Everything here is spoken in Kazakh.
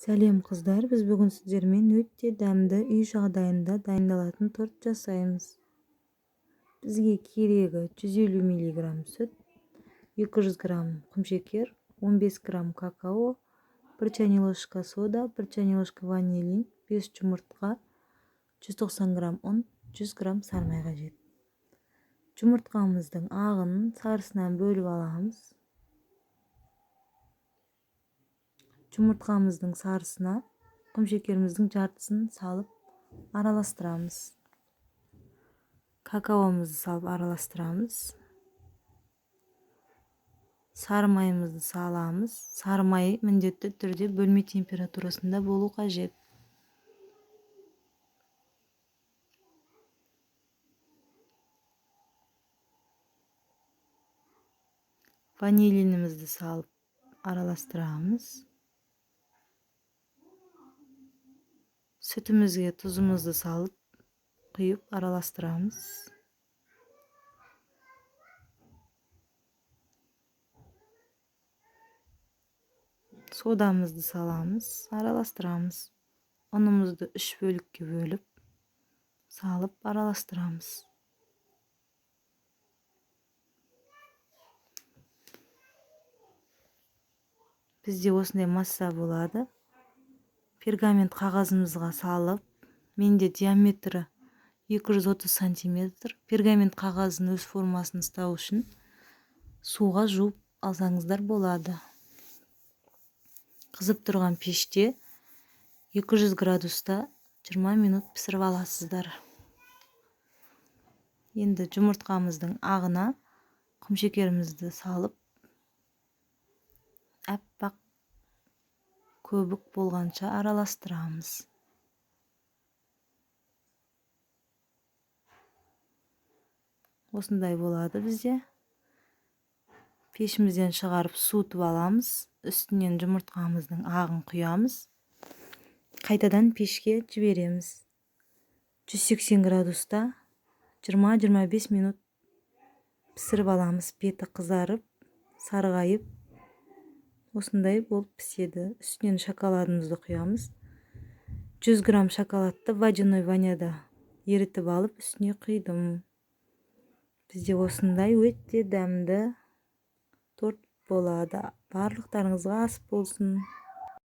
Сәлем, қыздар! Біз бүгін сіздермен өте дәмді, үй жағдайында дайындалатын торт жасаймыз. Бізге керегі 150 миллиграмм сүт, 200 грамм құмшекер, 15 грамм какао, 1 чайный ложка сода, 1 чайный ложка ванилин, 5 жұмыртқа, 190 грамм ұн, 100 грамм сары май қажет. Жұмыртқамыздың ағын сарысынан бөліп аламыз. Жұмыртқамыздың сарысына құмшекеріміздің жартысын салып араластырамыз. Какаомызды салып араластырамыз. Сары майымызды саламыз. Сары май міндетті түрде бөлме температурасында болу қажет. Ванилинімізді салып араластырамыз. Сүтімізге тұзымызды салып құйып араластырамыз. Содамызды саламыз, араластырамыз. Ұнымызды 3 бөлікке бөліп салып араластырамыз. Бізде осындай масса болады. Пергамент қағазымызға салып, менде диаметрі 230 сантиметр. Пергамент қағазын өз формасын ұстау үшін суға жуып алсаңыздар болады. Қызып тұрған пеште 200 градуста 20 минут пісіріп аласыздар. Енді жұмыртқамыздың ағына құмшекерімізді салып, аппақ көбік болғанша араластырамыз. Осындай болады бізде. Пешімізден шығарып суытып аламыз. Үстінен жұмыртқамыздың ағын құямыз. Қайтадан пешке жібереміз. 180 градуста 20-25 минут пісіріп аламыз. Беті қызарып, сарғайып, осындай болып піседі. Үстінен шоколадымызды құямыз. 100 грамм шоколадты водяной ваняда ерітіп алып үстіне құйдым. Бізде осындай өте дәмді торт болады. Барлықтарыңызға ас болсын.